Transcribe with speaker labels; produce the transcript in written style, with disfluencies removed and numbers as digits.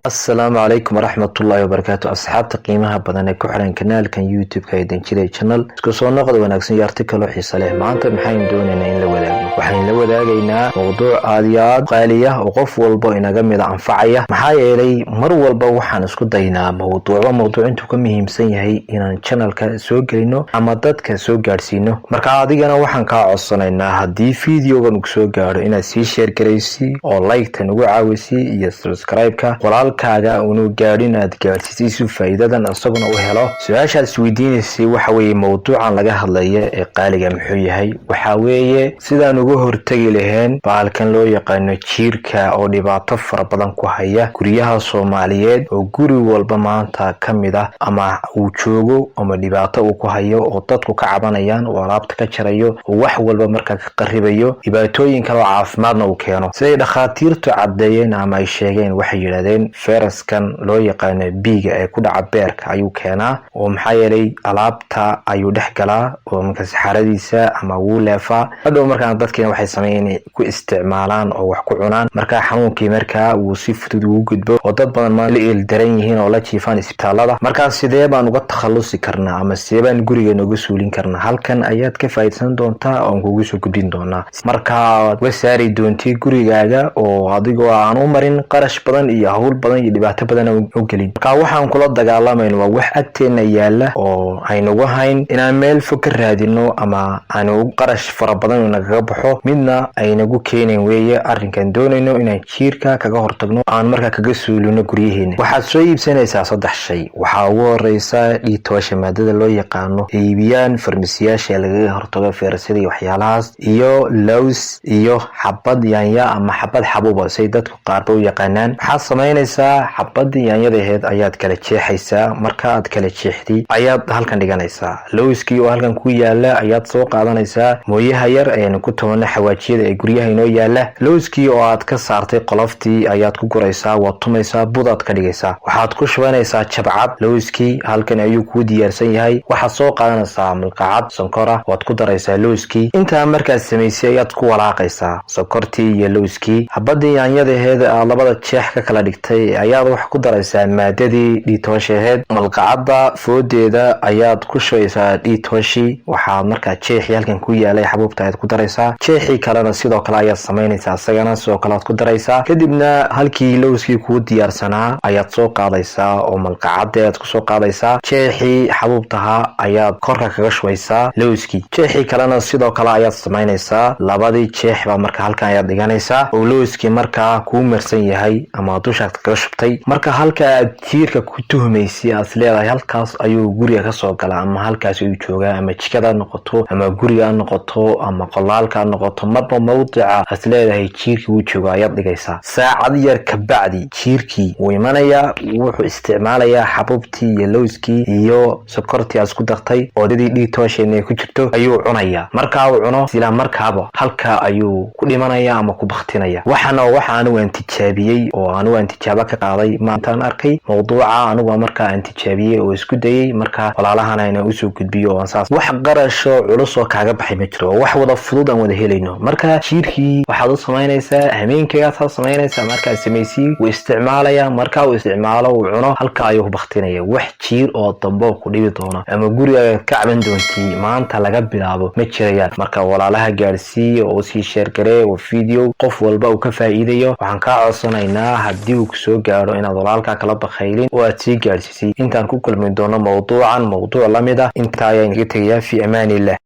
Speaker 1: Asalaamu calaykum waraxmatullaahi wabarakaatu. Asxaabta qiimaha badan ee ku xiran kanaalkan YouTube-ka ee Danjire Channel, isku soo noqda wanaagsan iyo arti kaloo xiisa leh. Maanta maxaynu doonaynaa in la wadaagno? Waxaynu la wadaagaynaa mowduuc aad iyo aad qaaliya oo qof walba inaga mida anfacaya. Maxaa yeelay, mar walba waxaan isku daynaa mowduucba mowduuc intuu ka muhiimsan yahay inaan channelka soo gelino ama dadka soo gaadhsiino. Marka adigana waxaan kaa codsanaynaa, haddii videogan uu soo gaadho, inaad sii share garaysi oo like-ta nagu caawisi iyo subscribe-ka, walaalkaaga unu gaadhin aad gaadhsiisay si faa'iidadan isaguna u helo. Su-aashaad isweydiinaysay waxa weeye, mowduucan laga hadlaya ee qaaliga muxuu yahay? Waxaa weeye sidaan uga hortegi lahayn bahalkan loo yaqaano jiirka oo dhibaato fara badan ku haya guryaha Soomaaliyeed, oo guri walba maanta ka mid ah ama uu joogo ama dhibaato uu ku hayo, oo dadku ka cabanayaan, oo alaabta ka jarayo, oo wax walba markaa ka qaribayo, dhibaatooyin kale oo caafimaadna uu keeno. Siday dhakhaatiirtu caddeeyeen ama ay sheegeen, waxay yidhahdeen fayraskan loo yaqaano biiga ee ku dhaca beerka ayuu keenaa, oo maxaa yeelay alaabta ayuu dhex galaa oo marka saxaradiisa ama wuu leefaa. Hadhow markaan dadkiina waxay sameeyen inay ku isticmaalaan oo wax ku cunaan. Markaa xanuunkii markaa wuu si fudud ugu gudbo, oo dad badan ma la eeldaran yihiin oo la jiifaan isbitaalada. Markaa sidee baan uga takhalusi karnaa ama sidee baan guriga nooga suulin karnaa? Halkan ayaad ka faa'iidsan doontaa oon kugu soo gudbin doonaa. Markaad uga saari doontid gurigaaga oo adigoo aan u marin qarash badan iyo hawl badan iyo dhibaato badan u gelin. Marka waxaan kula dagaalamayno waa wax agteena yaala oo aynugu hayn inaan meel fog ka raadino ama aanu qarash fara badan nagaga baxo, midna aynagu keenayn weeye. Arrinkan doonayno inaan jiirka kaga hortagno, aan markaa kaga suulino guryaheena. Waxaad soo iibsanaysaa saddex shay. Waxaa ugu horeysa dhiitoosha, maadada loo yaqaano ee iibiyaan farmasiyaasha lagaga hortago feyrasyada iyo waxyaalahaas, iyo lows, iyo xabad yaanya ama xabad xabuuba, say dadku qaarba u yaqaanaan. Waxaad samaynaysaa, xabadii yaanyada aheyd ayaad kala jeexaysaa. Marka aad kala jeexday ayaad halkan dhiganaysaa. Lowskii oo halkan ku yaala ayaad soo qaadanaysaa. Mooyaha yar ayaynu ku tobana xawaajiyada ee guryaha inoo yaala, lowskii oo aad ka saartay qoloftii ayaad ku guraysaa, waad tumaysaa, budaad ka dhigaysaa. Waxaad ku shubanaysaa jabcad lowskii, halkan ayuu kuu diyaarsan yahay. Waxaad soo qaadanaysaa milqacad sonkora, waad ku daraysaa lowskii. Intaa markaad samaysay ayaad ku walaaqaysaa sonkortii iyo lowskii. Xabadii yaanyadaheeda aad labada jeex ka kala dhigtay ayaad wax ku daraysaa maadadii dhiitooshaheed. Malqacadda foodeeda ayaad ku shubaysaa dhiitooshii. Waxaad markaa jeexii halkan ku yaalay xabuubta ayaad ku daraysaa. Jeexii kalena sidoo kale ayaad samaynaysaa, isagana sidoo kale aad ku daraysaa. Kadibna halkii lowskii kuu diyaarsanaa ayaad soo qaadaysaa oo malqacadda aad kusoo qaadaysaa. Jeexii xabuubtahaa ayaad korka kaga shubaysaa lowskii. Jeexii kalena sidoo kale ayaad samaynaysaa. Labadii jeex baa marka halkan ayaad dhiganaysaa oo lowskii markaa kuu marsan yahay ama dushaad kaga shubtay. Marka halka aad jiirka ku tuhmaysay, aad leedahay halkaas ayuu guriga kasoo galaa ama halkaas ayuu joogaa, ama jikada noqoto ama guriga noqoto ama qolaalka noqoto, marba mawdica aad leedahay jiirkii wuu joogaa ayaad dhigaysaa. Saacad yar kabacdi jiirkii wuu imanayaa, wuxuu isticmaalayaa xabuubtii iyo lowskii iyo sokortii aad isku dartay oo dadii dhiigtoosheena ay ku jirto ayuu cunayaa. Markaa uu cuno, isla markaaba halka ayuu ku dhimanaya ama ku baktinaya. Waxaana waxa anigu aan tijaabiyey oo anigu aan tijaabo ka qaaday maantaan arkay mawduuca. Anigu markaa aan tijaabiyey oo isku dayey, markaa walaalahana inaan usoo gudbiyo oo saas. Wax qarasho culus oo kaaga baxay ma jiro, wax wada fudud aan wada helayno. Marka jiirkii waxaad u samaynaysaa, hameenkagaad samaynaysaa. Markaad samaysii, wuu isticmaalaya. Markaa uu isticmaalo, uu cuno, halka ayuu ku baktinaya. Wax jiir oo dambo ku dhibi doono ama gurigaaga ka caban doontii maanta laga bilaabo ma jirayaan. Marka walaalaha gaadhsiiya oo sii share garee oo video qof walba uu ka faa'iidayo. Waxaan kaa codsanaynaa, haddii uu kusoo gaadho, inaad walaalkaa kala bakhaylin oo aad sii gaadhsiisay. Intaan ku kulmi doono mowduucan mowduuc la mid ah, intaa ayaan iga tegayaa. Fi amaan illah.